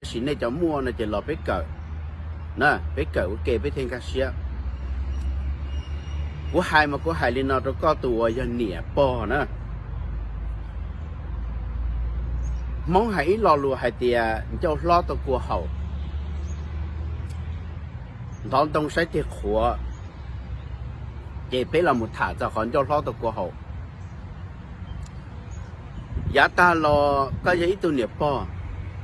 Tab sis nej cov muaj no ces los peb kawm, peb kawm ua ke peb thiaj nkag siab. Kuv hais mas kuv hais li no rau koj tus uas yog niam pog na. Hmoob hais ib lo lus hais tias ncauj hlob tau kua haus, ntov ntoo saib ceg qhuav, ces peb los mus tham txog qhov ncauj hlob tau kua haus. Yav tag los koj yog ib tug niam pog,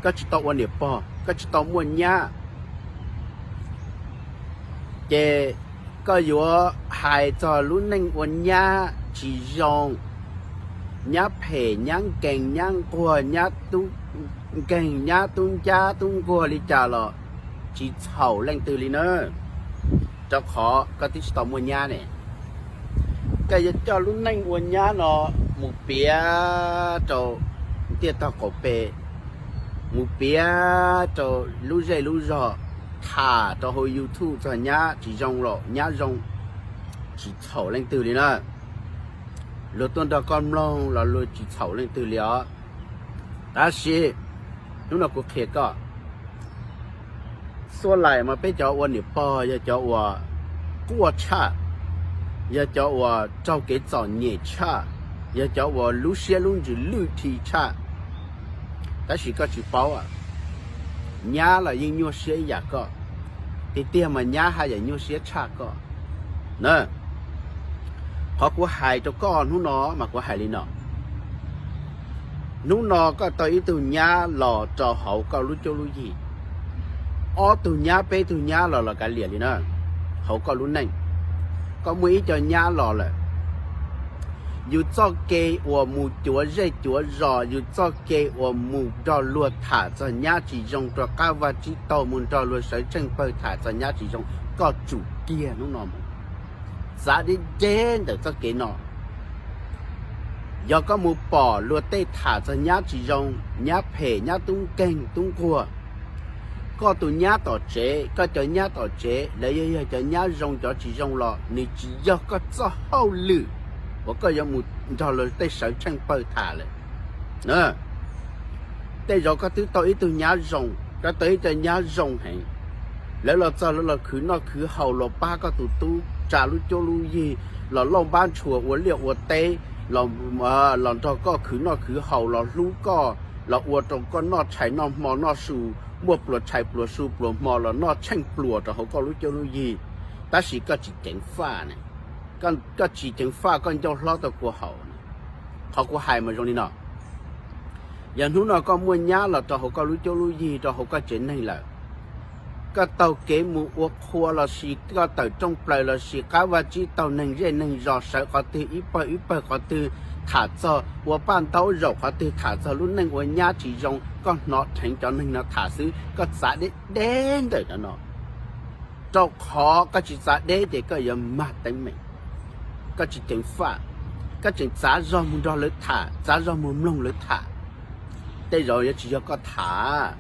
koj tsis tau ua niam pog, koj tsis tau muaj nyab, ces koj yuav hais txog lub neej ua nyab tsis zoo, nyab phem, nyab nkeeg, nyab nquag, nyab tub nkeeg, nyab tub ncab tub nquag li cas los tsis txhaum leej twg li na, rau qhov koj twb tsis tau muaj nyab ne. Koj yuav coj lub neej ua nyab no mus piav rau ntiaj tog qaum pem, mus piav rau lub zej lub zog, tham rau hauv YouTube txog nyab tsis zoo los nyab zoo, tsis txhaum leej twg li na. Luag tuaj nrog koj mloog los luag tsis txhaum leej twg li os. Tab sis hnub no kuv qhia koj, xuab lais mas peb cov ua niam pog yog cov uas quaj tshaj, yog cov uas raug kev txom nyem tshaj, yog cov uas lub siab lub ntsws lwj thi tshaj. Tab sis koj tsis paub, nyab los yeej nyuaj siab ib yam koj, tiag tiag mas nyab haj yam nyuaj siab tshaj koj na. Qhov kuv hais rau koj hnub no mas kuv hais li no. Hnub no koj tau ib tug nyab los rau hauv koj lub cuab lub yig, ob tug nyab peb tug nyab los los kav liam li na, hauv koj lub neej, koj muaj ib co nyab los lawm. Yus txoj kev uas mus cuav zej cuav zos, yus txoj kev uas mus nrog luag tham txog nyab tsis zoo, rov qab vaj tsib taug mus nrog luag sawv tsheej pawg tham txog nyab tsis zoo, koj tsum kiag hnub no mus, txav deb deb ntawm txoj kev no. Yog koj mus pom luag tej tham txog nyab tsis zoo, nyab phem, nyab tub nkeeg tub nquag, koj tus nyab tom tsev, koj cov nyab tom tsev lawv yog yog cov nyab zoo cov tsis zoo los nws tsis yog koj txoj hauj lwm uas koj yuav mus nrog luag tej sawv tsheej pawg tham lawm. Tej zaum koj twb tau ib tug nyab zoo, koj tau ib co nyab zoo heev, lawv los txog lawv los khwv noj khwv haus, los pab koj tus tub tsa lub cuab lub yig, los lauj npab ntshua ua liaj ua teb, los nrog koj khwv noj khwv haus, los hlub koj, los ua rau koj noj tshais noj hmo noj su, muaj pluas tshais pluas su pluas hmo los noj tsheej pluas rau hauv koj lub cuab lub yig. Tab sis koj tsis ceev faj ne, koj tsis ceev faj koj ncauj hlob tau kua haus ne. Qhov kuv hais mas zoo li no, yog hnub no koj muaj nyab los rau hauv koj lub cuab lub yig rau hauv koj tsev neeg lawm, koj taug kev mus ua qhua los sis koj tawm rooj plaws los sis qab vaj tsib taug neeg zej neeg zos sawv qhov twg ib pawg ib pawg qhov twg tham txog ua paj ntaub zaum qhov twg tham txog lub neej ua nyab tsis zoo, koj hnov dheev cov neeg no tham xwb, koj txav deb deb ntawm cov no. Rau qhov koj tsis txav deb ces koj yuav mag teeb meem, koj tsis ceev faj, koj tseem txav zog mus nrog lawv tham, txav zog mus mloog lawv tham. Tej zaum yuav tsis yog koj tham,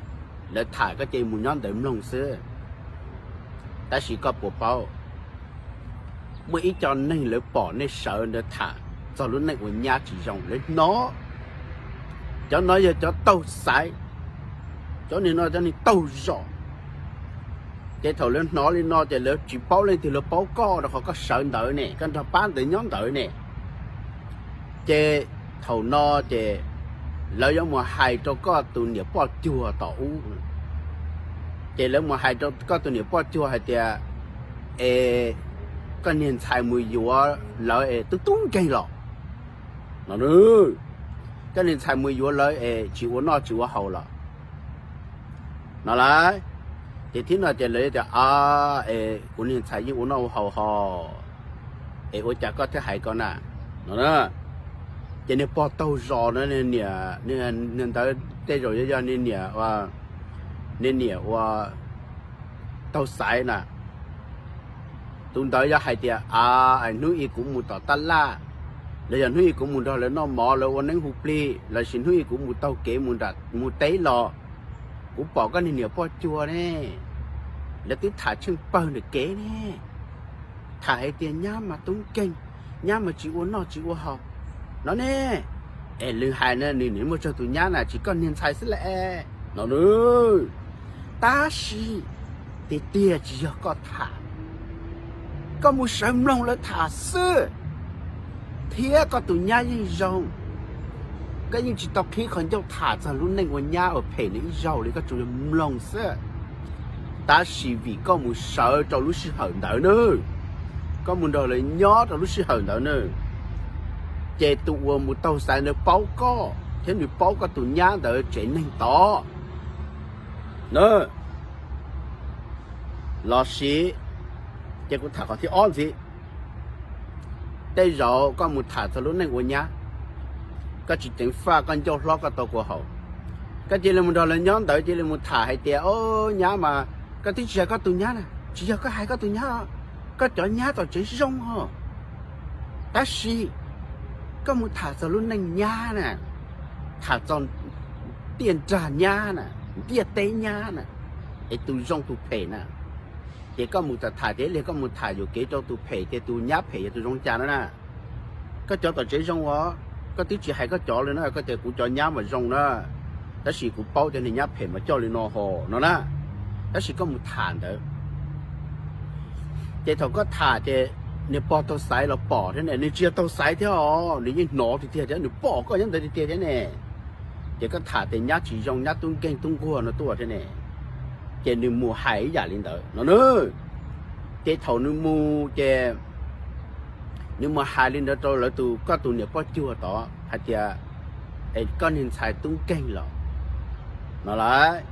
lawv tham koj ces mus nyob ntawd mloog xwb. Tab sis koj puas paub, muaj ib co neeg lawv pom nej sawv ntawd tham txog lub neej ua nyab tsis zoo lawv hnov, cov no yog cov taug xaiv, cov neeg no cov neeg taug zog. Ces thaum lawv hnov li no ces lawv tsis paub leej twg, lawv paub koj rau qhov koj sawv ntawd ne, koj nrog pab ntawd nyob ntawd ne. Ces thaum no ces lawv yuav mus hais rau koj tus niam poj cuag tom ub, ces lawv mus hais rau koj tus niam poj cuag hais tias, es koj niag ntxhais mus yuav lawv es tub tub nkeeg los no, koj niag ntxhais mus yuav lawv es tsis ua noj tsis ua haus los no lauj. Ces thib no ces lawv tias, es kuv niag ntxhais yeej ua noj ua haus hos, es ua cas koj thiaj hais ko na no. Ces niag pog taug zos no, niag ntawd tej zaum yog niag niam, niag niam ua taug xaiv na. Tus ntawd yog hais tias, a, hnub ib kuv mus tom tab laj, los yog hnub ib kuv mus nrog lawv noj mov lawv ua neeb hu plig, los sis hnub ib kuv mus taug kev mus teb los, kuv pom koj niag niam poj cuag ne, lawv twb tham tsheej pawg ntawm kev ne, tham hais tias nyab mas tub nkeeg, nyab mas tsis ua noj tsis ua haus no ne. Es lwm hais na, nws niam muaj tsawg tus nyab na, tsis koj niag ntxhais xwb las no. Tab sis tiag tiag tsis yog koj tham, koj mus sawv mloog lawv tham xwb, thiab koj tus nyab yeej zoo. Koj yeej tsis tau qhib qhov ncauj tham txog lub neej ua nyab uas phem nws ib zaug li, koj tsuas yog mloog xwb. Tab sis vim koj mus sawv rau lub sij hawm ntawd na, koj mus nrog lawv nyob rau lub sij hawm ntawd na, ces tus uas mus taug xaiv ntawd paub koj thiab nws paub koj tus nyab ntawd tsev neeg tod na. Los sis, ces kuv tham qhov thib ob ntxiv. Tej zaum koj mus tham txog lub neej ua nyab, koj tsis ceev faj, koj ncauj hlob koj tau kua haum, koj cia li mus nrog lawv nyob ntawd, cia li mus tham hais tias, o, nyab mas, koj twb tsis hais koj tus nyab na, tsis yog koj hais koj tus nyab, koj cov nyab tom tsev zoo os. Tab sis koj mus tham txog lub neej nyab na, tham txog tiaj nrag nyab na, ntiaj teb nyab na, es tus zoo tus phem na, ces koj mus tham tham ces ib pliag koj mus tham yuam kev rau tus phem ces tus nyab phem yog tus zoo cas no na. Koj cov tom tsev zoo os, koj twb tsis hais koj cov li na, koj tias kuv cov nyab mas zoo na, tab sis kuv paub cov niag nyab phem mas coj li no ho no na. Tab sis koj mus tham ntawd, ces thaum koj tham ces niag pog taug xaiv los pom thiab ne, nws tsis yog taug xaiv thiab os, nws yeej hnov tiag tiag thiab, nws pom koj nyob ntawd tiag tiag thiab ne. Ces koj tham tias nyab tsis zoo, nyab tub nkeeg tub nquag no tuaj thiab ne, ces nws mus hais ib yam li ntawd no na. Ces thaum nws mus ces nws mus hais li ntawd rau lawv tus, koj tus niam poj cuag tod hais tias, es koj niag ntxhais tub nkeeg los no lawm.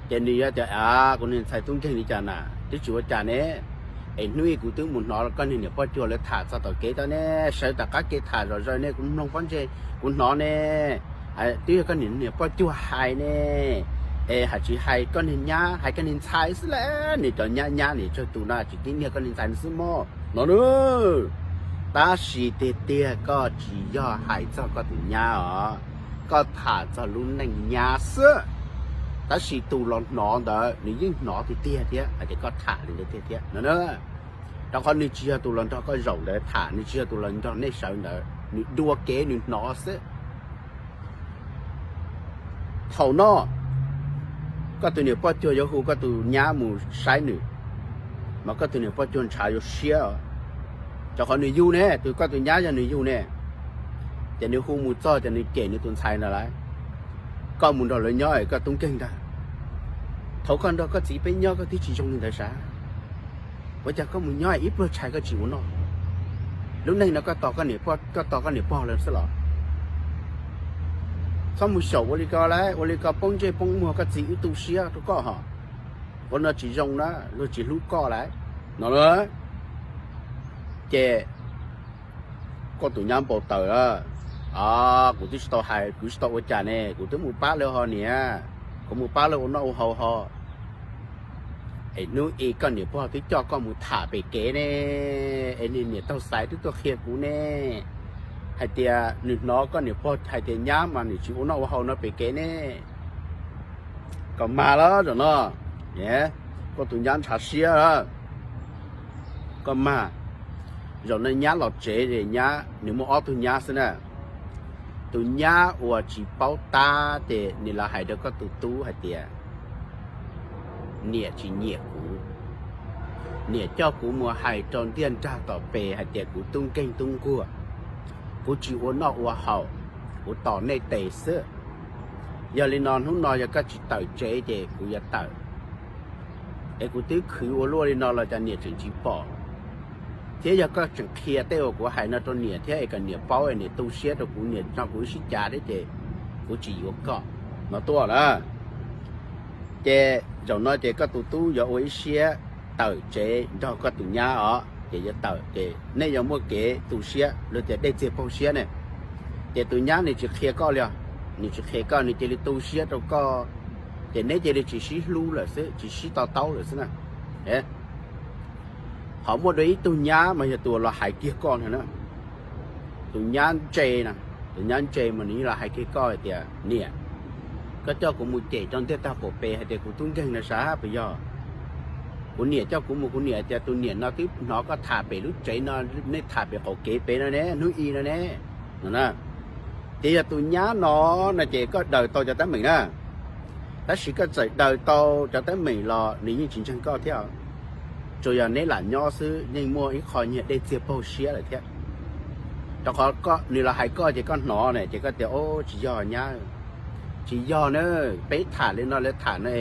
Ces nws yuav tias, a, kuv niag ntxhais tub nkeeg li cas na, twb tsis ua cas ne. Es hnub ib kuv twb mus hnov koj niag niam poj cuag lawv tham txog tom kev tod ne, sawv tom qab kev tham zom zaws ne, kuv mloog pob ntseg kuv hnov ne, twb yog koj niag niam poj cuag hais ne. Es hais tsis hais koj niag nyab, hais koj niag ntxhais xwb las, niag cov nyab nyab niag tsawg tus no tsis tib niag koj niag ntxhais no xwb mog no na. Tab sis tiag tiag koj tsis yog hais txog koj tus nyab os, koj tham txog lub neej nyab xwb. Tab sis tus los hnov ntawd nws yeej hnov tiag tiag thiab hais tias koj tham li ntawd tiag thiab no na. Rau qhov nws tsis yog tus los nrog koj zaum ntawd tham, nws tsis yog tus los nrog nej sawv ntawd, nws dua kev nws hnov xwb. Thaum no koj tus niam poj cuag yuav hu koj tus nyab mus saib nws, mas koj tus niam poj cuag ntshav yuav siab os. Rau qhov nws yug ne, tus koj tus nyab yog nws yug ne, ces nws hu mus txog ces nws cem nws tus ntxhais ntawd lawm. Koj mus nrog lawv nyob es koj tub nkeeg ntag. Thaum koj nrog koj txiv peb nyob koj twb tsis zoo li ntawd sav. Ua cas koj mus nyob ib pluag tshais koj tsis ua noj? Lub neej no koj tos koj niam pog lawm xwb los? Txhob mus xyaum ua li ko lawm, ua li ko poob ntsej poob muag koj txiv wb tu siab rau koj hos. Ua no tsis zoo na, luag tsis hlub koj lawm no. Ces koj tus nyab npau taws, a, kuv twb tsis tau hais, kuv tsis tau ua cas ne, kuv twb mus pab lawv ho niam, kuv mus pab lawv ua noj ua haus ho. Es hnub ib koj niam pog twb coj koj mus tham pem kev ne, es niag niam taug xaiv twb tuaj qhia kuv ne, hais tias nws hnov koj niam pog hais tias nyab mas nws tsis ua noj ua haus no pem kev ne. Koj mag lawm zaum no, koj tus nyab ntshav siab. Koj mag, zaum no nyab los tsev es nyab, nws muaj ob tug nyab xwb na. Tus nyab uas tsis paub tab ces nws los hais rau koj tus tub hais tias niam tsis nyiam kuv, niam coj kuv mus hais rau ntiaj nrag tom pes hais tias kuv tub nkeeg tub nquag, kuv tsis ua noj ua haus, kuv tos nej tes xwb. Yog li no hnub no yog koj tsis tawm tsev ces kuv yuav tawm. Es kuv twb khwv ua luaj li no los cas niam tseem tsis pom? Thiab yog koj tseem qhia tej uas kuv hais no rau niam thiab es kom niam paub es niam tu siab rau kuv, niam nrog kuv wb sib cav thiab ces kuv tsis yuav koj no tuaj lawm. Ces zaum no ces koj tus tub yuav ua ib siab tawm tsev nrog koj tus nyab os, ces yuav tawm ces nej yuav muaj kev tu siab, luag tias dej txiag paug siab ne. Ces tus nyab nws tsis qhia koj li os, nws tsis qhia koj, nws cia li tu siab rau koj, ces neb cia li tsis sib hlub lawm xwb, tsis sib to taub lawm xwb na. Ho muaj dua ib tug nyab mas yog tus los hais kiag koj ntag na. Tus nyab ntse na, tus nyab ntse mas nws yeej los hais kiag koj hais tias niam, koj coj kuv mus cem rau ntiaj tag pom pes hais tias kuv tub nkeeg na sav puas yog? Kuv niam coj kuv mus, kuv niam hais tias tus niam no twb hnov koj tham pem lub tsev no, nej tham pem qaum kev pem no ne, hnub i no ne. No na, ces yog tus nyab no, no ces koj daws tau cov teeb meem na. Tab sis koj txawm daws tau cov teeb meem los nws yeej tsis ntseeg koj thiab. Tsuas yog neb lam nyob xwb yeej muaj ib qho nyiag dej txiag paug siab lawm thiab. Rau qhov nws los hais koj ces koj hnov ne ces koj tias, o, tsis yog nyab, tsis yog na, peb tham li no lawv tham na,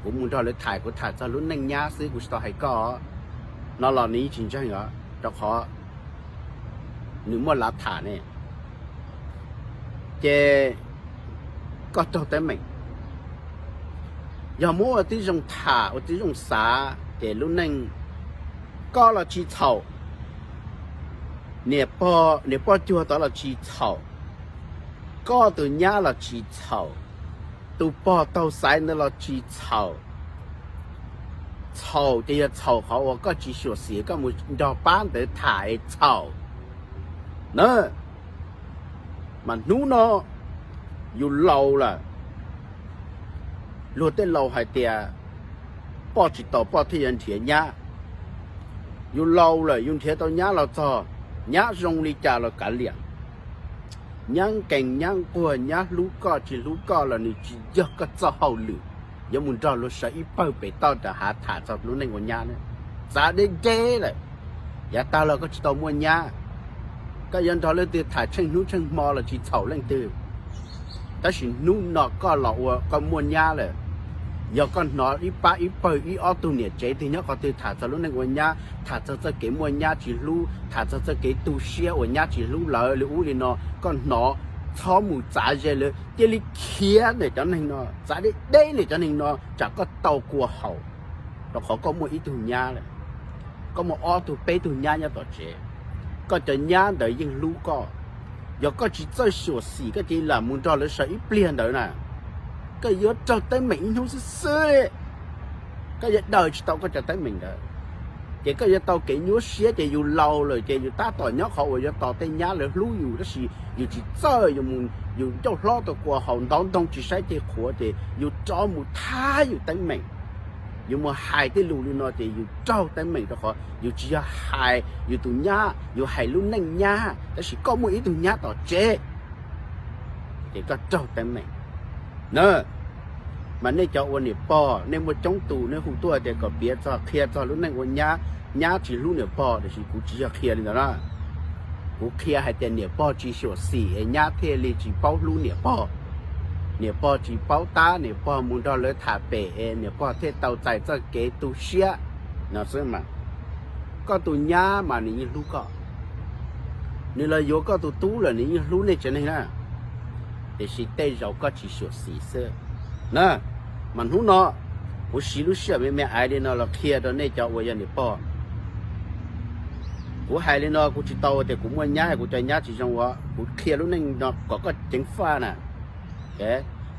kuv mus nrog lawv tham, kuv tham txog lub neej nyab xwb kuv tsis tau hais koj. No los nws yeej tsis ntseeg os, rau qhov nws muaj lav tham ne. Ces koj raug teeb meem. Yog muab ua tib zoo tham ua tib zoo xav ces lub neej koj los tsis txhaum, niam pog cuag tod los tsis txhaum, koj tus nyab los tsis txhaum, tus pog taug xaiv ntawd los tsis txhaum. Txhaum ces yog txhaum qhov uas koj tsis xyuam xim koj mus nrog pab ntawd tham es txhaum na. Mas hnub no yus laus lawm, luag tej laus hais tias poj tsis tos poj thiaj yuav nrhiav nyab. Yus laus lawm yus nrhiav tau nyab los txog, nyab zoo li cas los kav liam. Nyab nkees nyab nquag, nyab hlub koj tsis hlub koj los nws tsis yog koj txoj hauj lwm yuav mus nrog luag sawv ib pawg pem toj nram hav tham txog lub neej ua nyab na. Txav deb deb lawm, yav tag los koj tsis tau muaj nyab, koj yuav nrog leej twg tham tsheej hnub tsheej hmo los tsis txhaum leej twg. Tab sis hnub no koj los ua koj muaj nyab lawm, yog koj hnov ib pab ib pawg ib ob tug niam tsev twg nyob qhov twg tham txog lub neej ua nyab, tham txog txoj kev muaj nyab tsis hlub, tham txog txoj kev tu siab uas nyab tsis hlub lawv li ub li no, koj hnov, txhob mus txav ze lawv, cia li khiav ntawm cov neeg no, txav deb deb ntawm cov neeg no tsam koj tau kua haum. Rau qhov koj muaj ib tug nyab lawm, koj muaj ob tug peb tug nyab nyob tom tsev, koj cov nyab ntawd yeej hlub koj. Yog koj tsis txawj xyuam xim koj cia li lam mus nrog lawv sawv ib pliag ntawd na, koj yuav raug teeb meem ib hnub xwb xwb li. Koj yuav daws tsis tau koj cov teeb meem ntawd, ces koj yuav tau kev nyuaj siab ces yus laus lawm ces yus tab tom nyob qhov uas yuav tos tej nyab lawv hlub yus tab sis yus tsis txawj, yus ncauj hlob tau kua haum ntov ntoo tsis saib ceg qhuav ces yus rov mus thab yus teeb meem. Yus mus hais tej lus li no ces yus raug teeb meem rau qhov yus tsis yog hais yus tus nyab, yus hais lub neej nyab tab sis koj muaj ib tug nyab tom tsev, ces koj raug teeb meem na. Mas nej cov ua niam pog nej muaj coob tus nej hu tuaj tias kom piav txog qhia txog lub neej ua nyab, nyab tsis hlub niam pog, tiam sis kuv tsis yog qhia li ntawd na. Kuv qhia hais tias niam pog tsis xyuam xim es nyab thiaj li tsis paub hlub niam pog. Niam pog tsis paub tab, niam pog mus nrog lawv tham pem es niam pog thiaj tau txais txoj kev tu siab no xwb mas. Koj tus nyab mas nws yeej hlub koj, nws los yuav koj tus tub lawm nws yeej hlub nej tsev neeg na, tiam sis tej zaum koj tsis xyuam xim xwb na. Mas hnub no kuv siv lub sij hawm me me aiv li no los qhia rau nej cov uas yog niam pog. Kuv hais li no kuv tsis tau tias kuv muaj nyab kuv cov nyab tsis zoo os, kuv qhia lub neej no kom koj ceev faj na.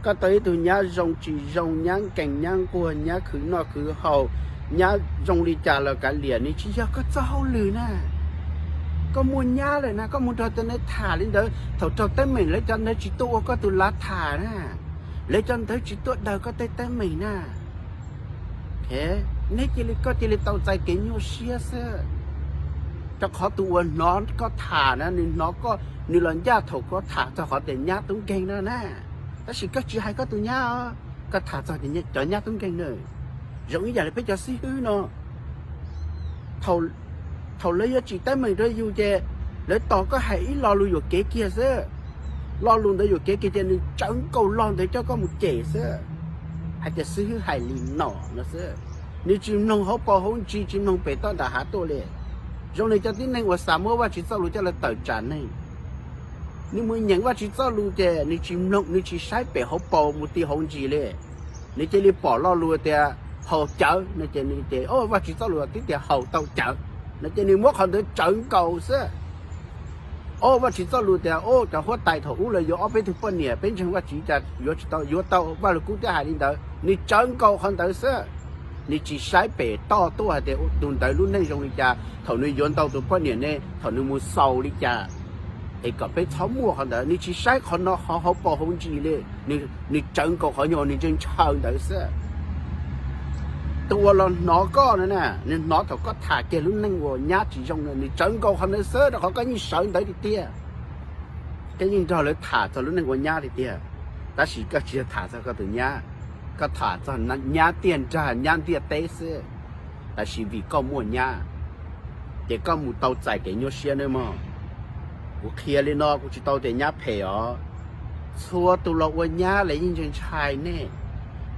Koj tau ib tug nyab zoo tsis zoo, nyab nkees nyab nquag, nyab khwv noj khwv haus, nyab zoo li cas los kav liam, nws tsis yog koj txoj hauj lwm na. Koj muaj nyab lawm na, koj mus nrog cov ntawd tham li ntawd, thaum raug teeb meem lawv cov ntawd tsis tuaj ua koj tus lav tham na, lawv cov ntawd tsis tuaj daws koj tej teeb meem na. Neb cia li, koj cia li tau txais kev nyuaj siab xwb, rau qhov tus uas hnov koj tham na, nws hnov koj, nws los ncaj thaum koj tham txog qhov tias nyab tub nkeeg no na. Tab sis koj tsis hais koj tus nyab os, koj tham txog cov nyab tub nkeeg na. Zoo ib yam li peb cov xib hwb no, thaum lawv yuav tsim teeb meem rau yus ces lawv tos koj hais ib lo lus yuam kev kiag xwb. Lo lus ntawd yuam kev kiag ces nws tsawv nkaus lo ntawd coj koj mus cem xwb, hais tias xib hwb hais li no no xwb. Nws tsis mloog hauv paus hauv ntsis, tsis mloog pem toj nram hav tuaj li. Zoo li cov tib neeg uas xav muab Vajtswv txoj lus coj los tawm tsam neeg. Nws mus nyeem Vajtswv txoj lus ces nws tsis mloog, nws tsis saib pem hauv paus mus ti hauv ntsis li. Nws cia li pom lo lus tias haus cawv no ces nws ces, o, Vajtswv txoj lus twb tias haus tau cawv no ces nws muab qhov ntawd tsawv nkaus xwb. O, Vajtswv txoj lus tias, o, cov huab tais thaum ub lawv yuav ob peb tug poj niam, peb ntseeg Vajtswv cas yuav tsis tau, yuav tau, Vaj Lug Kub twb hais li ntawd, nws tsawv nkaus qhov ntawd xwb. Nws tsis saib pem toj tuaj hais tias tus ntawd lub neej zoo li cas, thaum nws yuav ntau tus poj niam ne, thaum nws mus xaus li cas, es kom peb txhob muaj qhov ntawd. Nws tsis saib qhov no qhov hauv paus hauv ntsis li, nws tsawv nkaus qhov nyuag nws ntshaw ntshaw ntawd xwb. Tus uas los hnov koj na, nws hnov thaum koj tham kiag lub neej uas nyab tsis zoo na, nws tsawv nkaus qhov ntawd xwb, rau qhov koj yeej sawv ntawd tiag tiag. Koj yeej nrog lawv tham txog lub neej ua nyab tiag tiag, tab sis koj tsis yog tham txog koj tus nyab, Koj tham txog nyab tiaj nrag nyab ntiaj teb xwb, tab sis vim koj muaj nyab, ces koj mus tau txais kev nyuaj siab nawb mog. Kuv qhia li no kuv tsis tau tias nyab phem os. Txhua tus los ua nyab lawv yeej ntshai ntshai nej,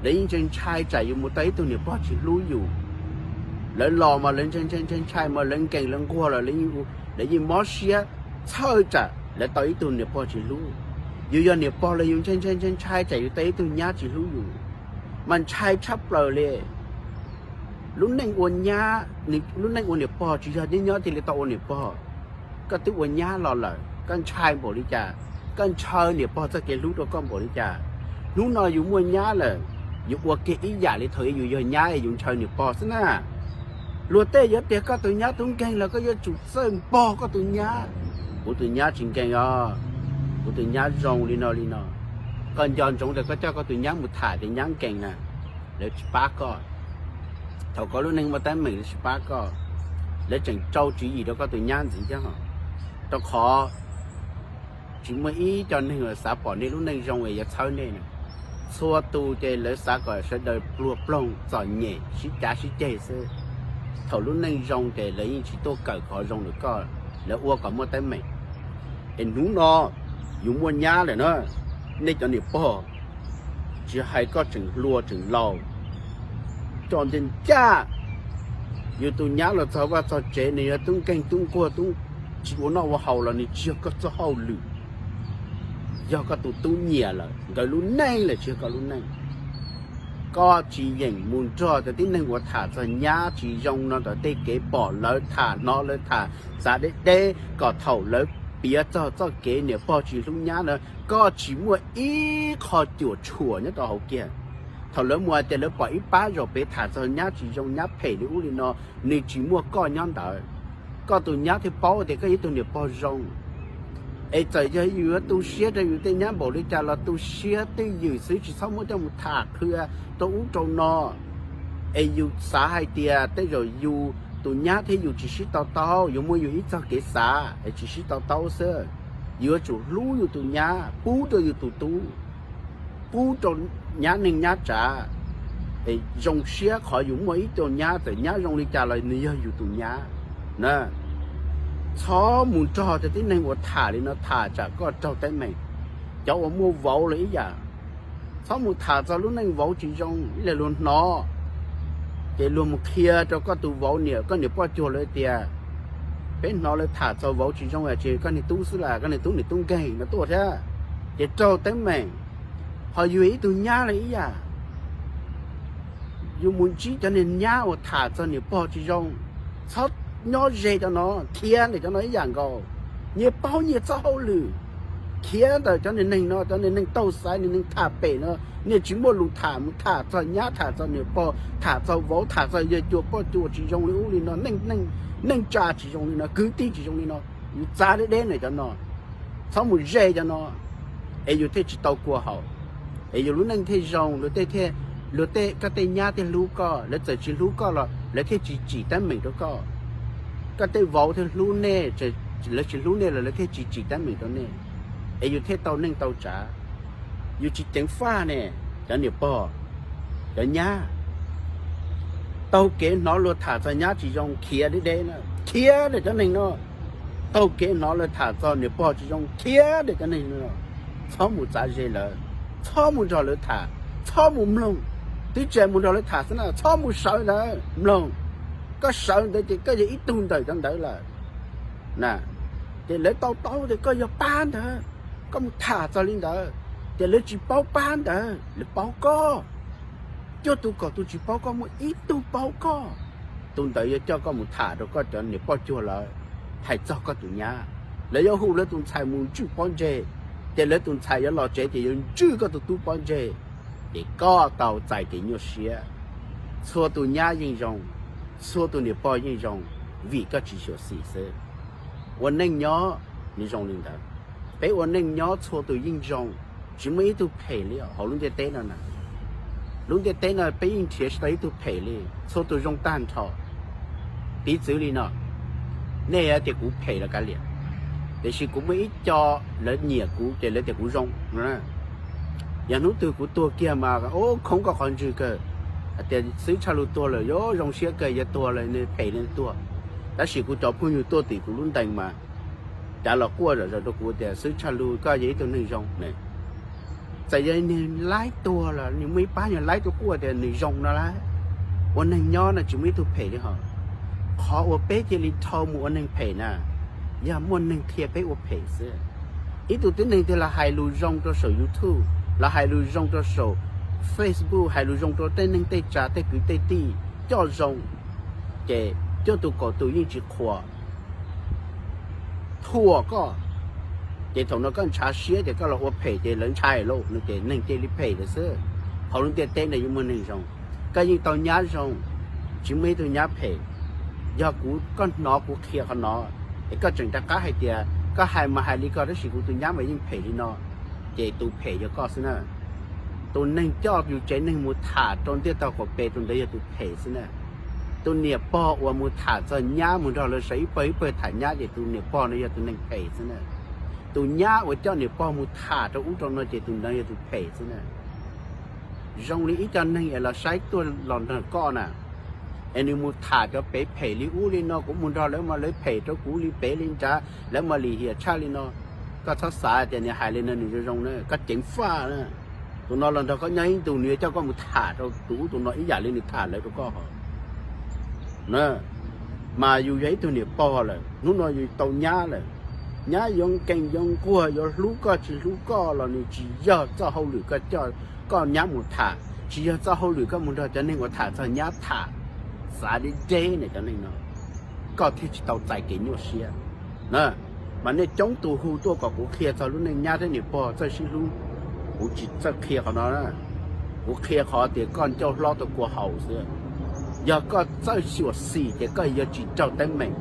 lawv yeej ntshai ntshai tsam yus mus tau ib tug niam pog tsis hlub yus. Lawv los mas lawv ntshai ntshai ntshai ntshai mas lawv nkees lawv nquag los lawv yeej mob siab txhawj tsam lawv tau ib tug niam pog tsis hlub. Yus yog niam pog los yus ntshai ntshai ntshai ntshai tsam yus tau ib tug nyab tsis hlub yus, mas ntshai tshaj plaws li. Lub neej ua nyab, lub neej ua niam pog tsis yog nyob nyob thiaj li tau ua niam pog. Koj twb ua nyab los lawm, koj ntshai npaum li cas? Koj ntshaw niam pog txoj kev hlub rau koj npaum li cas? Hnub no yus muaj nyab lawm, yus ua kiag ib yam li thaum yus yog nyab es yus ntshaw niam pog xwb na. Luag tej yuav tias koj tus nyab tub nkeeg los koj yuav tsum txawj npog koj tus nyab. Kuv tus nyab tsis nkeeg os, kuv tus nyab zoo li no li no. Koj nco ntsoov tias koj coj koj tus nyab mus tham tias nyab nkeeg na, lawv tsis pab koj. Thaum koj lub neej muaj teeb meem lawv tsis pab koj, lawv tseem rau tswv yim rau koj tus nyab ntxiv thiab os. Rau qhov tsis muaj ib co neeg uas xav pom nej lub neej zoo es yuav txhawb nej na. Txhua tus ces lawv xav kom sawv daws pluag ploog txom nyem sib cav sib ceg xwb. Thaum lub neej zoo ces lawv yeej tsis tuaj kawm qhov zoo rau koj, lawv ua kom muaj teeb meem. Es hnub no yus muaj nyab lawm na, nej cov niam pog, tsis hais koj tseem hluas tseem laus, txog ntawm ncaj yus tus nyab los txog vaj txog tsev, nws yog tub nkeeg tub nquag, tub tsis ua noj ua haus los nws tsis yog koj txoj hauj lwm, yog koj tus tub nyiam lawm, nkawd lub neej lawm tsis yog koj lub neej. Koj tsis yeem mus nrog cov tib neeg uas tham txog nyab tsis zoo no ntawm tej kev pom lawv tham, hnov lawv tham txav deb deb kom thaum lawv piav txog txoj kev niam pog tsis hlub nyab na, koj tsis muaj ib qho cuam tshuam nyob rau hauv kiag. Thaum lawv mus hais tias lawv pom ib pab zaum pem tham txog nyab tsis zoo, nyab phem li ub li no, nws tsis muaj koj nyob ntawd, koj tus nyab thiaj paub tias koj yog ib tug niam pog zoo. Es txawm yog yus yuav tu siab rau yus tej nyab npaum li cas los tu siab twj ywm xwb, tsis txhob muab coj mus tham qhia rau ub rau no. Es yus xav hais tias tej zaum yus tus nyab thiab yus tsis sib to taub, yuav muaj yus ib txoj kev xav es tsis sib to taub xwb. Yuav tsum hlub yus tus nyab, pub rau yus tus tub, pub rau nyab neej nyab tsav. Es zoo siab qhov yus muaj ib tug nyab, txawm nyab zoo li cas los nws yog yus tus nyab na. Txhob mus nrog cov tib neeg uas tham li no tham tsam koj raug teeb meem. Cov uas muaj vauv los ib yam, txhob mus tham txog lub neej vauv tsis zoo ib leeg luag hnov, ces luag mus qhia rau koj tus vauv niam, koj niam poj cuag lawv tias, peb hnov lawv tham txog vauv tsis zoo es koj niag tub xwb las, koj niag tub niam tub nkeeg no tuaj thiab, ces raug teeb meem. Ho yus ib tug nyab los ib yam, yus mus ntsib cov niag nyab uas tham txog niam pog tsis zoo, txhob nyob ze cov no, khiav ntawm cov no ib yam nkaus. Nyias paub nyias txoj hauj lwm, khiav ntawm cov niag neeg no, cov niag neeg taug xaiv, niag neeg tham pem no, niag tsis muaj lus tham, mus tham txog nyab, tham txog niam pog, tham txog vauv, tham txog yawg cua poj cua tsis zoo li ub li no, neej tsa tsis zoo li no, kwv tij tsis zoo li no, yus txav deb deb ntawm cov no, txhob mus ze cov no, es yus thiaj tsis tau kua haum, es yus lub neej thiaj zoo, luag tej, luag tej, koj tej nyab thiaj hlub koj, lawv txawm tsis hlub koj los lawv thiaj tsis tsim teeb meem rau koj. Koj tej vauv thiaj hlub nej, lawv tsis hlub nej los lawv thiaj tsis tsim teeb meem rau nej, es yus thiaj tau neej tau tsav. Yus tsis ceev faj ne, cov niam pog, cov nyab. Taug kev hnov luag tham txog nyab tsis zoo khiav deb deb na, khiav ntawm cov neeg no. Taug kev hnov lawv tham txog niam pog tsis zoo khiav ntawm cov neeg no. Txhob mus txav ze lawv, txhob mus nrog lawv tham, txhob mus mloog. Twb tsis mus nrog lawv tham xwb na, txhob mus sawv ntawd mloog. Koj sawv ntawd ces koj yog ib tug ntawm cov ntawd lawm. Ces lawv to taub tias koj yog pab ntawd, koj mus tham txog li ntawd, ces lawv tsis paub pab ntawd, lawv paub koj. Cuaj tus kaum tus tsis paub koj, muaj ib tug paub koj, tus ntawd yuav coj koj mus tham rau koj cov niam poj cuag lawv, hais txog koj tus nyab. Lawv yuav hu lawv tus ntxhais mus ntswj pob ntseg, ces lawv tus ntxhais yuav los tsev ces yuav ntswj koj tus tub pob ntseg, ces koj tau txais kev nyuaj siab. Txhua tus nyab yeej zoo, txhua tus niam pog yeej zoo, vim koj tsis xyuam xim xwb. Ua neej nyob nws zoo li ntawd. Peb ua neej nyob txhua tus yeej zoo, tsis muaj ib tug phem li hauv lub ntiaj teb no na. Lub ntiaj teb no peb yeej nrhiav tsis tau ib tug phem li, txhua tus zoo tag nrho. Piv txwv li no, nej tias kuv phem los kav liam, tiam sis kuv muaj ib co lawv nyiam kuv ces lawv tias kuv zoo. Yog hnub twg kuv tuag kiag mas, o, khoob koj qhov ntswg kawg. Hais tias xwb tshaj lug tuag lawm yuav zoo siab kawg, yog tuag lawm nws phem li tuag. Tab sis kuv cov phooj ywg tuaj tim kuv lub ntees mas cav los quaj zom zaws rau kuv tias xwb tshaj lug koj yog ib tug neeg zoo ne. Txawm yog neeg laib tuag los nws muaj ib pab neeg laib tuaj quaj tias nws zoo no lawm. Ua neeg nyob no tsis muaj ib tug phem li hos. Qhov uas peb cia li dhau mus ua neeg phem na, yog muaj neeg qhia peb ua phem xwb. Ib tug tib neeg twg los hais lus zoo rau saum YouTube, los hais lus zoo rau saum Facebook, hais lus zoo rau tej neeg tej tsav tej kwv tej tij, coj zoo, ces cuaj tus kaum tus yeej tsis qhuas thuam koj. Ces thaum no koj ntshav siab ces koj los ua phem ces lawv ntshai lauj, no ces neeg cia li phem lawm xwb. Hauv lub ntiaj teb no yuav muaj neeg zoo? Koj yeej tau nyab zoo, tsis muaj ib tug nyab phem. Yog kuv, koj hnov kuv qhia qhov no, es koj tseem rov qab hais tias koj hais mas hais li ko tab sis kuv tus nyab mas yeej phem li no, ces tus phem yog koj xwb na. Tus neeg coj yus tsev neeg mus tham rau ntiaj tog qaum pes, tus ntawd yog tus phem xwb na. Tus niam pog uas mus tham txog nyab, mus nrog lawv sawv ib pawg ib pawg tham nyab, ces tus niam pog no yog tus neeg phem xwb na. Tus nyab uas coj niam pog mus tham rau ub rau no, ces tus ntawd yog tus phem xwb na. Zoo li ib co neeg es los saib tuaj los nrog koj na, es nws mus tham cov pem phem li ub li no, kuv mus nrog lawv mas lawv phem rau kuv li pem li nrad, lawv mas lim hiam tshaj li no. Koj txhob xav tias nws hais li no nws zoo zoo na, koj ceev faj na. Tus no los nrog koj nyob ib ntus nws yuav coj koj mus tham rau tus ub tus no ib yam li nws tham lawv rau koj hos. Mas yus yog ib tug niam pog lawm, hnub no yus tau nyab lawm, nyab yuav nkees yuav nquag yuav hlub koj tsis hlub koj los nws tsis yog txoj hauj lwm koj coj koj nyab mus tham, tsis yog txoj hauj lwm koj mus nrog cov neeg uas tham txog nyab tham, xav deb deb ne cov neeg no, koj thiaj tsis tau txais kev nyuaj siab. Mas nej coob tus hu tuaj kom kuv qhia txog lub neej nyab thiab niam pog txawj sib hlub, kuv tsis txawj qhia qhov no. Kuv qhia qhov tias koj ncauj hlob tau kua haus xwb. Yog koj txawj xyuam xim ces koj yuav tsis raug teeb meem.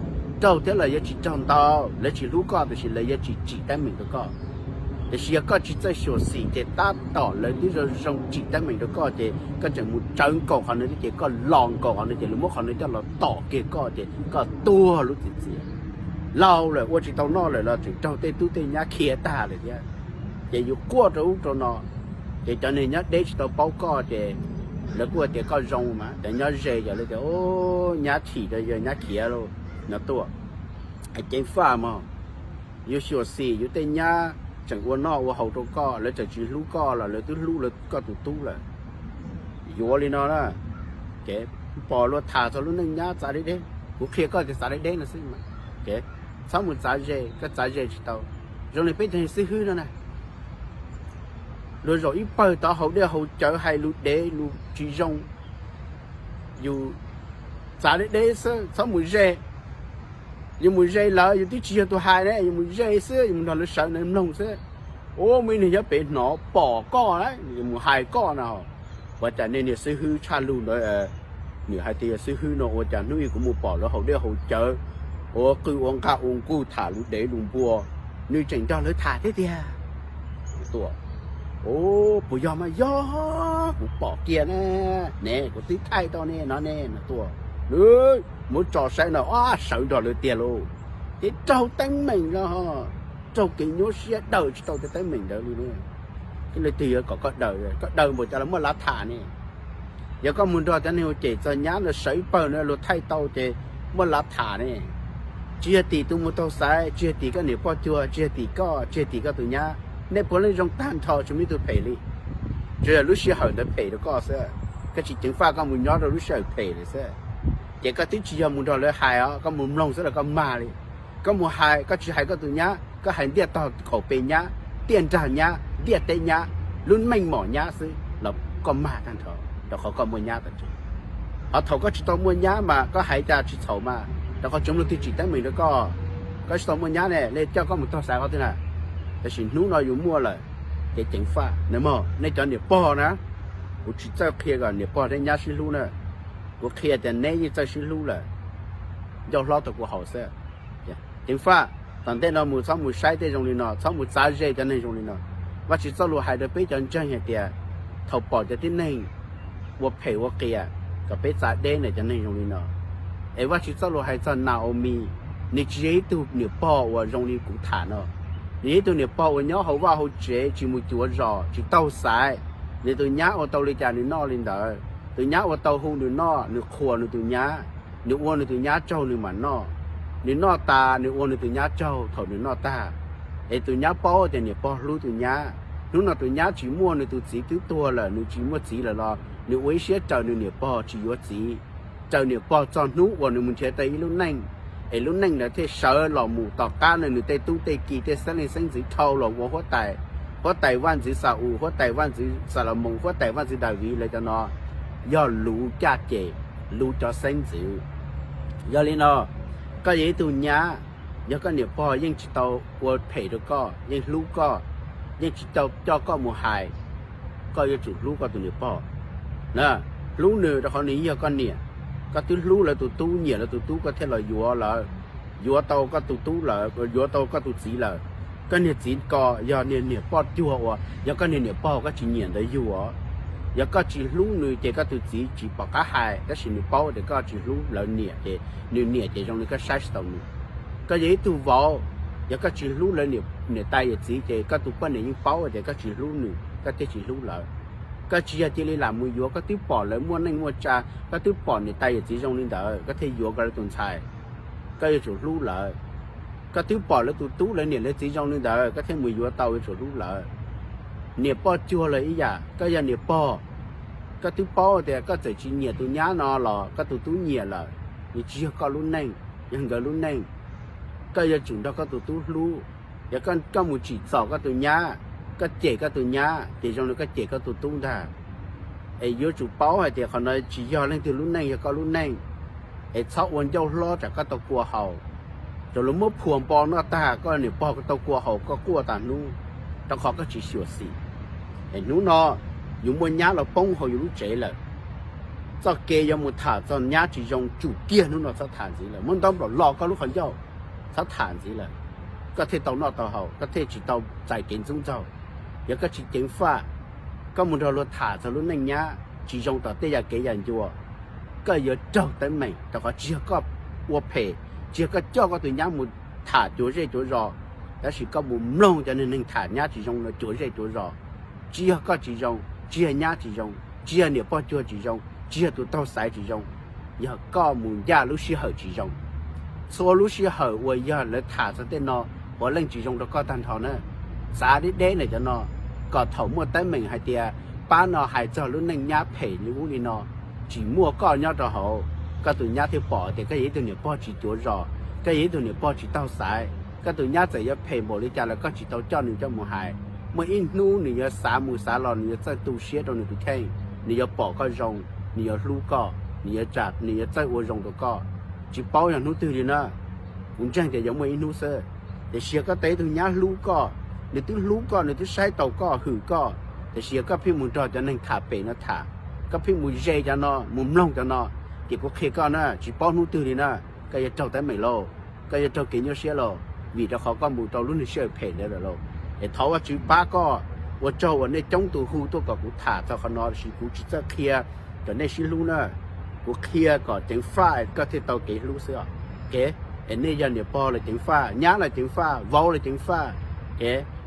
Raug thiab los yuav tsis raug ntau, lawv tsis hlub koj tiam sis lawv yuav tsis tsim teeb meem rau koj. Tiam sis yog koj tsis txawj xyuam xim ces tab tom lawv twb zoo zoo tsim teeb meem rau koj ces koj tseem mus tsawv nkaus qhov no thiab ces koj los nkaus qhov no ces lawv muab qhov no coj los tom kiag koj ces koj tuag lub txim txiaj. Laus lawm ua tsis tau noj lawm los tseem raug tej tub tej nyab khiav tag lawm thiab. Ces yus quaj rau ub rau no, ces cov neeg nyob deb tsis tau paub koj ces lawv kuj tias koj zoo mas cov nyob ze ces lawv tias, o, nyab chim rau yawg nyab khiav lauj no tuaj. Ceev faj mog. Yus xyuam xim yus tej nyab tseem ua noj ua haus rau koj, lawv tseem tsis hlub koj los lawv twb hlub lawv koj tus tub lawm. Yuav li no na, ces pom luag tham txog lub neej nyab txav deb deb, kuv qhia koj tias txav deb deb no xwb. Txhob mus txav ze, koj txav ze tsis tau. Zoo li peb cov neeg xib hwb no na, luag zaum ib pawg tod haus dej haus cawv hais lus dev lus tsis zoo, yus txav deb deb xwb txhob mus ze. Yus mus ze lawv yus twb tsis yog tus hais ne, yus mus ze xwb, yus mus nrog lawv sawv ntawd mloog xwb. Ua muaj ib neeg nyob pem hnov pom koj na, mus hais koj na. Ua cas nej niag xib hwb tshaj lug ntawd, nws hais tias yog xib hwb no ua cas hnub ib kuv mus pom lawv haus dej haus cawv, ua qw ua nqaj ua nkuj tham lus dev lus npua, nws tseem nrog lawv tham thiab tiag. Tuaj, puas yog mas yog, kuv pom kiag na, ne kuv twb thaij tau ne no ne no tuaj, muab tso saib no, sawv nrog lawv tiag lauj. Ces raug teeb meem no, raug kev nyuaj siab daws tsis tau cov teeb meem ntawd li ne. Leej twg yuav kom koj daws, koj daws npaum cas los muaj lav tham ne. Yog koj mus nrog cov neeg ua cem txog nyab no sawv ib pawg no luag thaij tau ces muaj lav tham ne. Tsis yog tim tus mus taug xaiv, tsis yog tim koj niam poj cuag, tsis yog tim koj, tsis yog tim koj tus nyab. Nej puav leej zoo tag nrho tsis muaj ib tug phem li. Tsuas yog lub sij hawm ntawd phem rau koj xwb. Koj tsis ceev faj koj mus nyob rau lub sij hawm phem lawm xwb. Ces koj twb tsis yog mus nrog lawv hais os, koj mus mloog xwb los koj mag li. Koj mus hais, koj tsis hais koj tus nyab, koj hais ntiaj tog qaum pes nyab, ntiaj nrag nyab, ntiaj teb nyab, lub meej mom nyab xwb los koj mag tag nrho, rau qhov koj muaj nyab tas tsees. Ho thaum koj tsis tau muaj nyab mas koj hais cas tsis txhaum mas, rau qhov tsoom luag twg tsim teeb meem rau koj. Koj tsis tau muaj nyab ne, lawv coj koj mus taug xaiv qhov twg na. Tab sis hnub no yus muaj lawm, ces ceev faj na mog, nej cov niam pog na. Kuv tsis txawj qhia kom niam pog thiab nyab sib hlub na, kuv qhia tias neb yeej txawj sib hlub lawm, ncauj hlob tau kua haus xwb. Ceev faj, tom ntej no mus txhob mus saib tej zoo li no, txhob mus txav ze cov neeg zoo li no. Vajtswv txoj lus hais rau peb cov ntseeg hais tias, thaum pom cov tib neeg ua phem ua qias, kom peb txav deb ntawm cov neeg zoo li no. Es Vajtswv txoj lus hais txog Naomi, nws tsis yog ib tug niam pog uas zoo li kuv tham no, Nws yog ib tug niam pog uas nyob hauv vaj hauv tsev tsis mus cuav zos, tsis taug xaiv. Nws tus nyab ua tau li cas nws noj li ntawd. Tus nyab ua tau hu nws noj, nws qhuas nws tus nyab, nws ua nws tus nyab tsaug nws mam noj. Nws noj tas nws ua nws tus nyab tsaug thaum nws noj tag. Es tus nyab paub tias niam pog hlub tus nyab. Hnub no tus nyab tsis muaj, nws tus txiv twb tuag lawm, nws tsis muaj txiv lawm los nws ua ib siab raws nws niam pog tsis yuav txiv, raws niam pog txog hnub uas nws mus nrhiav tau ib lub neej, es lub neej ntawd thiaj sawv los mus tom qab no nws tej tub tej ki tej xeeb leej xeeb ntxwv dhau los ua huab tais, huab tais vaj ntxwv Xa-ules, huab tais vaj ntxwv Xalamoos, huab tais vaj ntxwv Daviv lawv cov no yog luv caj ces, luv cov xeeb ntxwv. Yog li no, koj yog ib tug nyab, yog koj niam pog yeej tsis tau ua phem rau koj, yeej hlub koj, yeej tsis tau coj koj mus hais, koj yuav tsum hlub koj tus niam pog. Hlub nws rau qhov nws yog koj niam. Koj twb hlub lawv tus tub, nyiam lawv tus tub koj thiaj los yuav lawv, yuav tau koj tus tub lawm, yuav tau koj tus txiv lawm. Koj niag txiv ko yog niag niam poj cuag uas yog koj niag niam pog koj tsis nyiam ntawd yug os. Yog koj tsis hlub nws ces koj tus txiv tsis pom qab hais, tab sis nws paub tias koj tsis hlub lawv niam ces nws niam ces zoo li koj saib tsis taus nws. Koj yog ib tug vauv, yog koj tsis hlub lawv niam tais yawm txiv ces koj tus poj niam yeej paub tias koj tsis hlub nws koj thiaj tsis hlub lawv. Koj tsis yog cia li lam mus yuav, koj twb pom lawv muaj neej muaj tsa, koj twb pom niam tais yawm txiv zoo li ntawd koj thiaj yuav koj lawv tus ntxhais. Koj yuav tsum hlub lawv. Koj twb pom lawv tus tub lawv niam lawv txiv zoo li ntawd koj thiaj mus yuav tau, yuav tsum hlub lawv. Niam poj cuag los ib yam, koj yog niam pog, koj twb paub tias koj txawm tsis nyiam tus nyab no los koj tus tub nyiam lawm, nws tsis yog koj lub neej, yog nkawd lub neej. Koj yuav tsum nrog koj tus tub hlub. Yog koj mus tsim txom koj tus nyab, koj cem koj tus nyab ces zoo li koj cem koj tus tub ntag. Es yuav tsum paub hais tias qhov no tsis yog leej twg lub neej, yog koj lub neej. Es txhob ua ncauj hlob tsam koj tau kua haus. Thaum lawv muab phuas npo noj tag koj niam pog tau kua haus koj quaj tas hnub, rau qhov koj tsis xyuam xim. Es hnub no yus muaj nyab los poob hauv yus lub tsev lawm. Txoj kev yuav mus tham txog nyab tsis zoo tsum kiag hnub no txhob tham ntxiv lawm, muab ntaub nplaum lo koj lub qhov ncauj, txhob tham ntxiv lawm. Koj thiaj tau noj tau haus, koj thiaj tsis tau txais kev ntxub ntxaug. Yog koj tsis ceev faj, koj mus nrog luag tham txog lub neej nyab tsis zoo tom tej yam kev yam ncua, koj yuav raug teeb meem, rau qhov tsis yog koj ua phem, tsis yog koj coj koj tus nyab mus tham cuag zej cuag zos, tab sis koj mus mloog cov neeg tham nyab tsis zoo no cuag zej cuag zos. Tsis yog koj tsis zoo, tsis yog nyab tsis zoo, tsis yog niam pog cuag tsis zoo, tsis yog tus taug xaiv tsis zoo, yog koj mus ncaj lub sij hawm tsis zoo. Txhua lub sij hawm uas yog lawv tham txog tej no, puav leej tsis zoo rau koj tag nrho na. Txav deb deb ntawm cov no, kom thaum muaj teeb meem hais tias pab no hais txog lub neej nyab phem li ub li no, tsis muaj koj nyob rau hauv, koj tus nyab thiaj pom tias koj yog ib tug niam pog tsis cuav zos, koj yog ib tug niam pog tsis taug xaiv. Koj tus nyab txawm yuav phem npaum li cas los koj tsis tau coj nws coj mus hais. Muaj ib hnub nws yuav xav mus xav los, nws yuav txawj tu siab rau nws tus kheej, nws yuav pom koj zoo, nws yuav hlub koj, nws yuav tsa, nws yuav txawj ua zoo rau koj. Tsis paub yog hnub twg li na, kuv ntseeg tias yuav muaj ib hnub xwb. Tiam sis yog koj tau ib tug nyab hlub koj, nws twb hlub koj, nws twb saib taus koj, hwm koj, tiam sis yog koj pheej mus nrog cov neeg tham pem no tham, koj pheej mus ze cov no, mus mloog cov no, ces kuv qhia koj na, tsis paub hnub twg li na, koj yuav raug teeb meem lauj, koj yuav raug kev nyuaj siab lauj, vim rau qhov koj mus rau lub neej sij hawm phem ntawd lawm lauj. Es thov Vajtswv pab koj. Ua tsaug uas nej coob tus hu tuaj kom kuv tham txog qhov no, tiam sis kuv tsis txawj qhia kom nej sib hlub na. Kuv qhia kom ceev faj koj thiaj tau kev hlub xwb os. Es nej yog niam pog los ceev faj, nyab los ceev faj, vauv los ceev faj,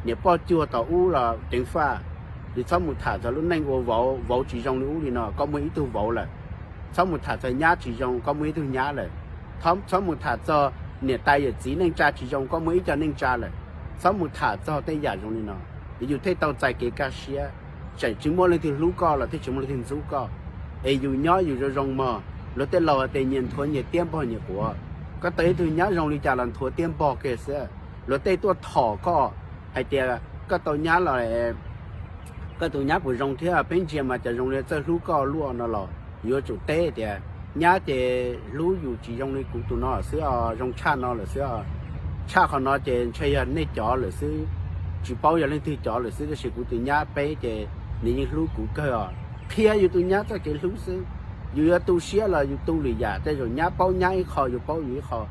niam poj cuag tom ub los ceev faj. Nws txhob mus tham txog lub neej ua vauv, vauv tsis zoo li ub li no, koj muaj ib tug vauv lawm. Txhob mus tham txog nyab tsis zoo, koj muaj ib tug nyab lawm. Txhob mus tham txog niam tais yawm txiv neej tsa tsis zoo, koj muaj ib co neej tsa lawm. Txhob mus tham txog tej yam zoo li no, es yus thiaj tau txais kev kaj siab. Tseem tsis muaj leej twg hlub koj los thiaj tsis muaj leej twg ntxub koj. Es yus nyob yus zoo zoo mog. Luag tej laus hais tias nyias nthuav nyias tiab npog nyias quav. Koj tau ib tug nyab zoo li cas los nthuav tiab npog kiag xwb. Luag tej tuaj thom koj hais tias koj tau nyab los, koj tus nyab puas zoo thiab, peb ntsia mas cas zoo li txawj hlub koj luaj no los yuav tsum teb tias nyab ces hlub yus tsis zoo li kuv tus no xwb os, zoo tshaj no lawm xwb os. Tshaj qhov no ces ntshe yog nej cov lawm xwb, tsis paub yog leej twg cov lawm xwb, tab sis kuv tus nyab peb ces nws yeej hlub kuv kawg os. Qhia yus tus nyab txoj kev hlub xwb. Yus yuav tu siab los yus tu lwm yam, tej zaum nyab paub nyab ib qho, yus paub yus ib qho.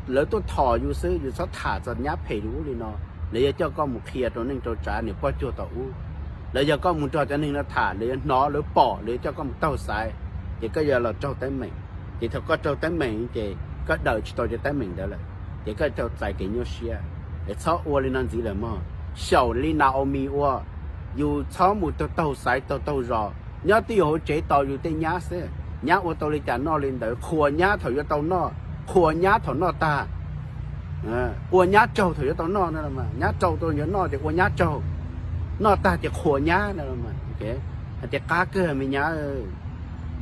Lawv tuaj thom yus xwb, yus txhob tham txog nyab phem li ub li no. Lawv yuav coj koj mus qhia rau neej rau tsav niam poj cuag tom ub. Lawv yog koj mus nrog cov neeg no tham, lawv yuav hnov lawv pom, lawv yuav coj koj mus taug xaiv, ces koj yuav los raug teeb meem. Ces thaum koj raug teeb meem ces koj daws tsis tau cov teeb meem ntawd lawm, ces koj tau txais kev nyuaj siab. Es txhob ua li no ntxiv lawm mog. Xyaum li Naomi ua, yus txhob mus taug taug xaiv taug taug zos, nyob twj ywm hauv tsev tos yus tej nyab xwb. Nyab ua tau li cas noj li ntawd, qhuas nyab thaum yuav tau noj, qhuas nyab thaum noj tag, ua nyab tsaug thaum yuav tau noj. Nyab rau tau yuav noj ces ua nyab tsaug, noj tag ces qhuas nyab. Hais tias qab kawg me nyab,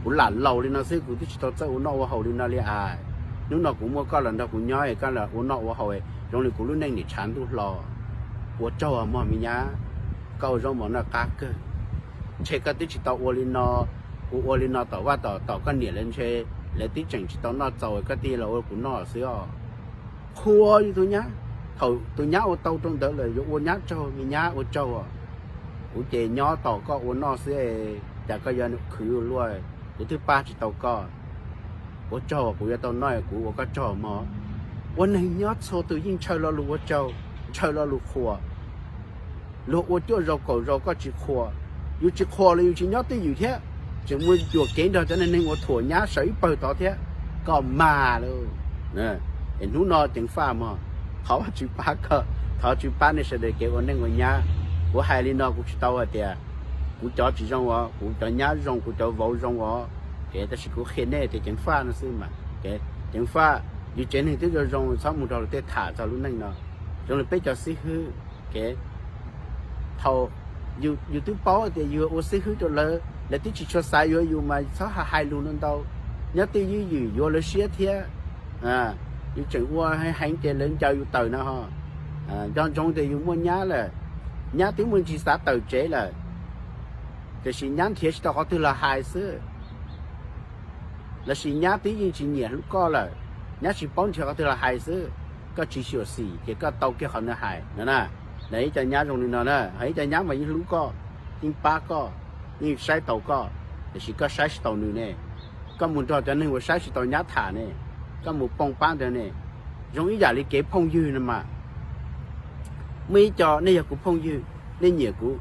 kuv lam laus li no xwb kuv twb tsis tau txawj ua noj ua haus li no li as. Hnub no kuv muaj koj los nrog kuv nyob es koj los ua noj ua haus, zoo li kuv lub neej nim tshav ntuj hlo. Ua tsaug mog me nyab, koj ua zaub mov noj qab kawg. Ntshe koj twb tsis tau ua li no, kuv ua li no tom vaj tom tom koj niam lawv ntshe lawv twb tseem tsis tau noj txaus koj thiaj los ua kuv noj xwb os. Qhuas yus tus nyab, thaum tus nyab ua tau rau ntawd lawm yuav ua nyab tsaug, me nyab ua tsaug. Kuv ces nyob tos koj ua noj xwb, cas koj yuav khwv luaj, kuv twb pab tsis tau koj. Ua tsaug kuv yuav tau noj, kuv ua koj tsaug mog. Ua neeg nyob txhua tus yeej ntshaw lo lus ua tsaug, ntshaw lo lus qhuas. Luag ua cuaj zaus kaum zaus koj tsis qhuas, yus tsis qhuas los yus tsis nyob twj ywm thiab, tseem mus yuam kev nrog cov neeg ua thuam nyab sawv ib pawg tod thiab, koj mag lawm. Es hnub no ceev faj mog, thov Vajtswv pab koj, thov Vajtswv pab nej sawv daws kev ua neej ua nyab. Kuv hais li no kuv tsis tau hais tias kuv cov tsis zoo os, kuv cov nyab zoo, kuv cov vauv zoo os. Tab sis kuv qhia nej tias ceev faj no xwb mas. Ceev faj, yus tsev neeg twb zoo zoo, txhob mus nrog luag tej tham txog lub neej no. Zoo li peb cov xib hwb, thaum yus twb paub tias yus ua xib hwb rau lawv, lawv twb tsis tshua xaiv yuav yus mas txhob hais lus no ntau. Nyob twj ywm yuav lawv siab thiab. Yus tseem ua heev ces lawv ncaws yus tawm no ho. Nco ntsoov tias yus muaj nyab lawm, nyab twb muaj ntsis xav tawm tsev lawm, tiam sis nyab nrhiav tsis tau qhov twg los hais xwb. Lossis nyab twb yeej tsis nyiam hlub koj lawm, nyab tsis paub nrhiav qhov twg los hais xwb. Koj tsis xyuam xim ces koj tau kiag qhov nws hais no na. Ib co nyab zoo li no na, ho ib co nyab mas yeej hlub koj, yeej pab koj, yeej saib taus koj, tiam sis koj saib tsis taus nws ne. Koj mus nrog cov neeg uas saib tsis taus nyab tham ne, koj mus poob pab ntawd ne. Zoo ib yam li kev phooj ywg no mas, muaj ib co nej yog kuv phooj ywg, nej nyiam kuv,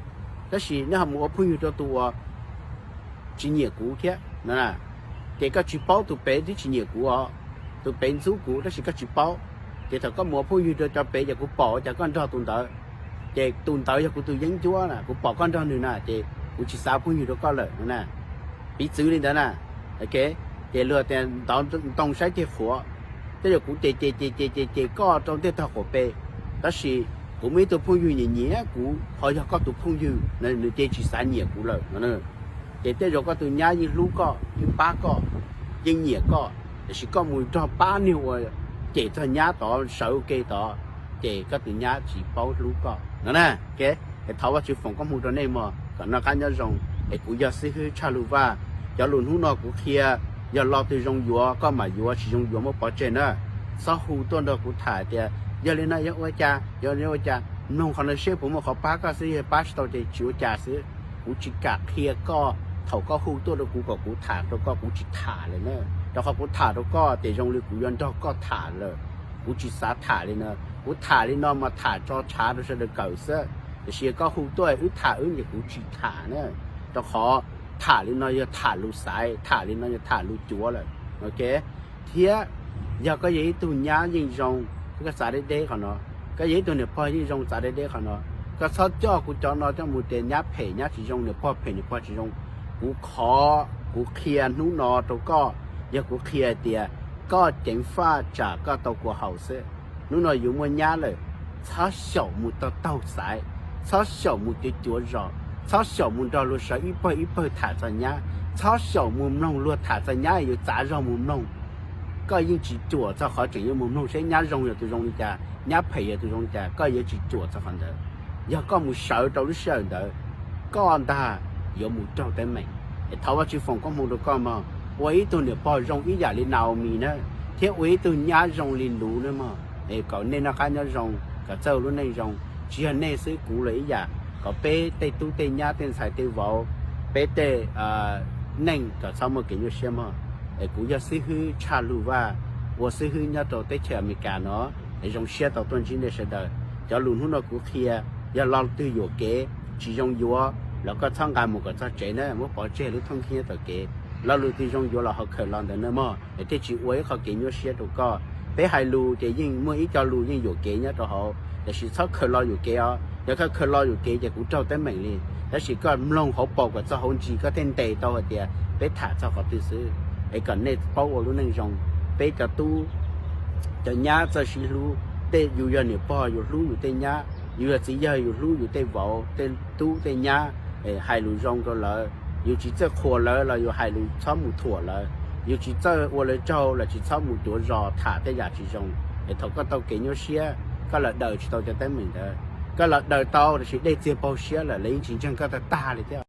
tab sis nej ho mus ua phooj ywg rau tus uas tsis nyiam kuv thiab no, ces koj tsis paub tus pem twb tsis nyiam kuv os, tus pem ntxub kuv tab sis koj tsis paub. Ces thaum koj mus ua phooj ywg rau cov pem ces kuv pom ua cas koj nrog tus ntawd, ces tus ntawd yog kuv tus yeeb ncuab na, kuv pom koj nrog nws na ces kuv tsis xav phooj ywg rau koj lawm no na. Piv txwv li ntawd na. Ces luag tias ntoo saib ceg qhuav, tej zaum kuv ces ces ces ces ces ces koj rau ntej tog qaum pem, tab sis kuv muaj ib tug phooj ywg nyiam nyiam kuv ho yog koj tus phooj ywg, nws ces tsis xav nyiam kuv lawm no. Ces tej zaum koj tus nyab yeej hlub koj, yeej pab koj, yeej nyiam koj, tiam sis koj mus nrog pab niag uas cem txog nyab tod sawv ua ke tod, ces koj tus nyab tsis paub hlub koj no na. Es thov Vajtswv foom koob hmoov rau nej mog, kom noj qab nyob zoo. Es kuv yog xib hwb Tshaj Lug Vaj, cov lus hnub no kuv qhia, yog lo twg zoo yuav koj mam yuav, tsis zoo yuav muab pov tseg na. Txhob hu tuaj nrog kuv tham tias yog li no yog ua cas, yog li ua cas, mloog qhov no seb puas muaj qhov pab koj xwb, yog pab tsis tau ces tsis ua cas xwb. Kuv tsis kam qhia koj, thaum koj hu tuaj rau kuv kom kuv tham rau koj kuv tsis tham lawm na, rau qhov kuv tham rau koj ces zoo li kuv yuav nrog koj tham lawm. Kuv tsis xav tham li no, kuv tham li no mas tham tso tshav rau sawv daws kawm xwb, tiam sis koj hu tuaj wb tham wb ces kuv tsis tham na, rau qhov tham li no yog tham lus xaiv, tham li no yog tham lus cuav lawm. Thiab yog koj yog ib tug nyab yeej zoo, koj txav deb deb qhov no, koj yog ib tug niam pog yeej zoo txav deb deb qhov no, koj txhob coj kuv cov no coj mus tias nyab phem nyab tsis zoo, niam pog phem niam pog tsis zoo. Kuv qhov kuv qhia hnub no rau koj, yog kuv qhia tias koj ceev faj tsam koj tau kua haum xwb. Hnub no yus muaj nyab lawm, txhob xyaum mus taug taug xaiv, txhob xyaum mus cuav cuav zos, txhob xyaum mus nrog luag sawv ib pawg ib pawg tham txog nyab, txhob xyaum mus mloog luag tham txog nyab yus txav zog mus mloog. Koj yeej tsis cuam txog qhov tseem yuav mus mloog seb nyab zoo yog tus zoo li cas, nyab phem yog tus zoo li cas, koj yuav tsis cuam txog qhov ntawd. Yog koj mus sawv rau lub sij hawm ntawd, koj ntag yuav mus raug teeb meem. Es thov Vajtswv foom koob hmoov rau koj mog, ua ib tug niam pog zoo ib yam li Naomi na, thiab ua ib tug nyab zoo li Luv na mog. Es kom nej noj qab nyob zoo, kom txawj ua lub neej zoo. Tsis yog nej xwb, kuv los ib yam, kom peb tej tub tej nyab tej ntxhais tej vauv, peb tej neej kom txhob muaj kev nyuaj siab mog. Es kuv yog xib hwb Tshaj Lug Vaj, ua xib hwb nyob rau teb chaws Amelikas no, es zoo siab tau tuaj ntsib nej sawv daws. Cov lus hnub no kuv qhia, yog lo twg yuam kev tsis zoo yuav los koj txhob nqa mus kom txog tsev na, muab pov tseg lub thooj khib tom kev. Lo lus twg zoo yuav los ho khaws los ntawd na mog, es thiaj tsis ua ib qho kev nyuaj siab rau koj. Peb hais lus ces yeej muaj ib co lus yeej yuam kev nyob rau hauv, tiam sis txhob khaws lo yus kev os. Yog koj khaws lo yus kev ces kuv raug teeb meem li. Tab sis koj mloog hauv paus kom txog hauv ntsis koj thiaj ntes tau hais tias peb tham txog qhov twg xwb, es kom nej paub ua lub neej zoo. Peb cov tub cov nyab txawj sib hlub, tej yus yog niam pog yus hlub yus tej nyab, yus yog txiv yawg yus hlub yus tej vauv tej tub tej nyab. Hais lus zoo rau lawv, yus tsis txawj qhuas lawv los yus hais lus txhob mus thuam lawv, yus tsis txawj ua lawv tsaug los tsis txhob mus cuav zos tham tej yam tsis zoo. Es thaum koj tau kev nyuaj siab, koj los daws tsis tau cov teeb meem ntawd. Koj los daws tau tab sis dej txiag paug siab lawm lawv yeej tsis ntseeg koj tag tag li thiab.